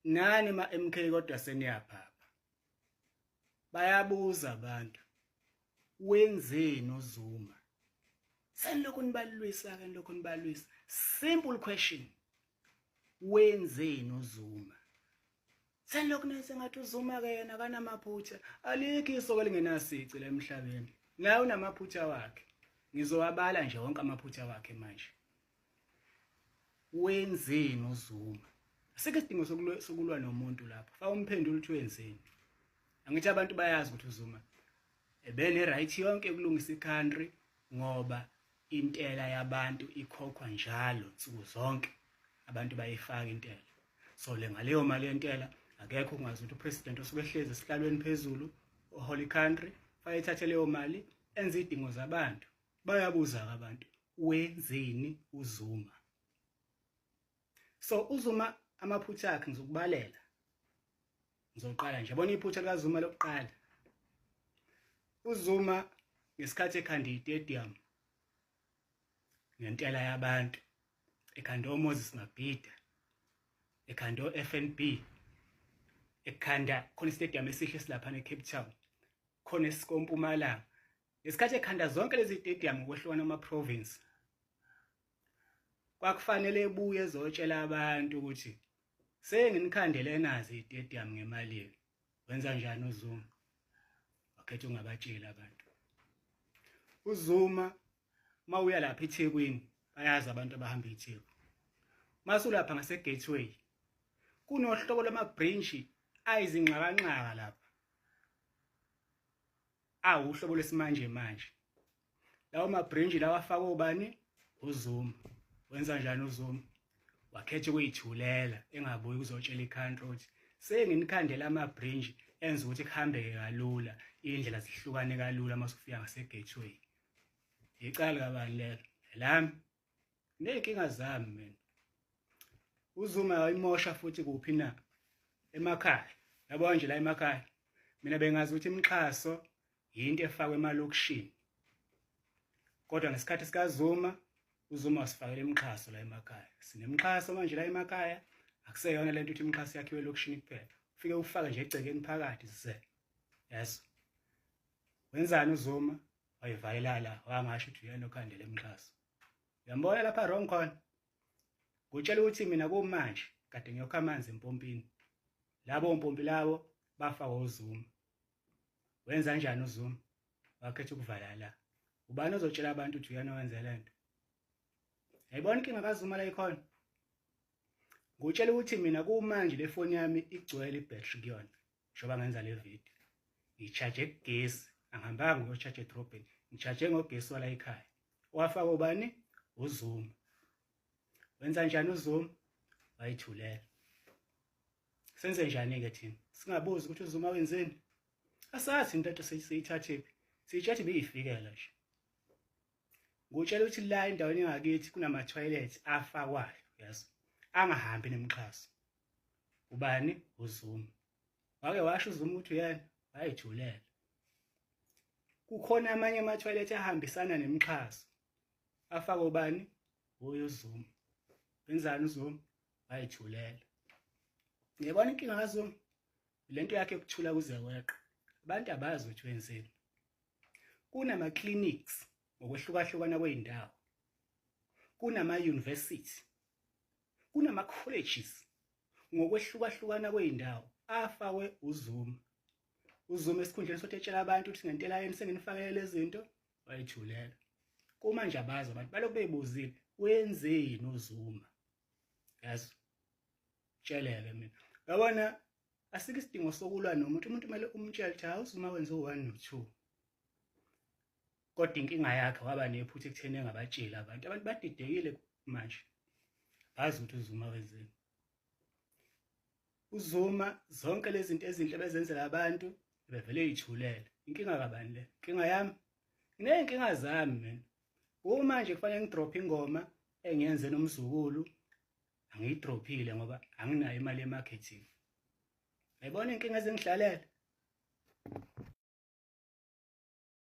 Nani ma MK kodwa seniyaphapha. Bayabuza abantu. Wenzeni uZuma? Senilokhu nibalwisa ke nilokhu nibalwisa. Simple question. Wenzeni uZuma? Senilokhu nenze ngathi uZuma ke yena akanamaphutha. Alikho isoka elingenasici la emhlabeni. Naye unamaphutha wakhe. Ngizowabala nje wonke amaphutha wakhe manje. Wenzeni uZuma? Asikho isidingo sokulwa nomuntu lapho. Faka umphendula ukuthi wenzeni. Angithi abantu bayazi ukuthi uZuma ebene right yonke ukulungisa i-country ngoba intela yabantu ikhokhwa njalo nsuku zonke. Abantu bayifaka intela. So le ngaleyo mali yentela akekho ungazi ukuthi upresident osuke ehlezi esihlalweni phezulu ohola i-country fanele ethathe leyo mali enze idingo zabantu. Bayabuza-ke abantu wenzeni uZuma. So uZuma amaphutha akhe ngizokubalela. Ngizoqala nje yabona iphutha likaZuma lokuqala. UZuma ngesikhathi ekhanda i-stadium ngentela yabantu ekhanda oMoses Mabhida ekhanda o-FNB ekhanda khona istadium esihle silapha eCape Town khona esikompumalanga ngesikhathi ekhanda zonke lezi stadium ngokwehlukana ama-province kwakufanele ebuye ezotshela abantu ukuthi senginikhandele nazi istadium ngemali yenu. Wenza njani uZuma? Wakhetha ungabatsheli abantu. UZuma mawuya lapha eThekwini bayazi abantu abahamba iTheku. Masulapha ngase Gateway kunohlobo lwama-bridge ayizinxakanxaka lapha awuhlobo lwesimanje manje lawo mabrinji lawa afakwe ubani uZuma wenza njani uZuma wakhetha ukuyithulela engabuyi kuzotshela i-country ukuthi senginikhandela amabrinji enza ukuthi kuhambeke kalula indlela zihlukane kalula uma usufika ngase-gateway icala kabani lelo elami ney'nkinga zami mina uZuma wayimosha futhi kuphi na emakhaya yabo nje la emakhaya mina bengazi ukuthi imixhaso yinto efakwe emalokishini kodwa ngesikhathi sikaZuma uZuma wasifakela imixhaso la emakhaya sinemixhaso manje la emakhaya akuseyona lento ukuthi imixhaso yakhiwe elokishini kuphela ufike ufake nje egcekeni phakathi ze yes wenzani uZuma wayivalela la wangasho ukuthi uyena okhandela imixhaso uyambona lapha wrong khona ngutshela ukuthi mina kumanje kade ngiyokha amanzi empompini labo ompompi labo bafakwa uZuma wenza njani uZuma wakhetha ukuvala la ubani ozotshela abantu ukuthi uyena wenze lento yayibona inkinga kaZuma la ikhona ngutshela ukuthi mina kumanje le foni yami igcwele ibattery kuyona njengoba ngenza le video ngicharge kugesi angihambanga ngiyocharge edrobheni ngicharge ngogesi wala ekhaya wafaka ubani uZuma wenza njani uZuma wayithulela senze njani ke thina singabuzi ukuthi uZuma wenzeni asazi into ethi siyithathephi siyitshathi biyifikela nje ngutshela ukuthi la endaweni engakithi kunama-toilet afakwayo yazi angahambi nemixhaso ubani uZuma wake washo uZuma ukuthi uyena wayithulela kukhona amanye ama-toilet ahambisana nemixhaso afakwe ubani uye uZuma wenzani uZuma wayithulela ngiyabona inkinga kaZuma lento yakhe yokuthula kuze kweqa abantu abazi ukuthi wenzeni kunama-clinics ngokwehlukahlukana kwey'ndawo kunama-university kunama-colleges ngokwehlukahlukana kwey'ndawo afakwe uZuma uZuma esikhundleni sokuthi etshela abantu ukuthi ngentela yenu senginifakele lezi zinto wayithulela kumanje abazi abantu balokhu beyibuzile wenzeni uZuma yazi tsheleke mina yabona asikho isidingo sokulwa nomuntu umuntu kumele umtshele ukuthi hawu uZuma wenze u-one no-two kodwa inkinga yakhe waba nephutha ekutheni engabatsheli abantu abantu badidekile manje bazi ukuthi uZuma wenzeni uZuma zonke lezi zinto ezinhle bezenzela abantu bevele yithulele inkinga kabani le inkinga yami nginey'nkinga zami mina uma nje kufanele ngidrophe ingoma engiyenze nomzukulu angiyidrophile ngoba anginayo imali yemarketing ayibona inkinga ezingihlalela.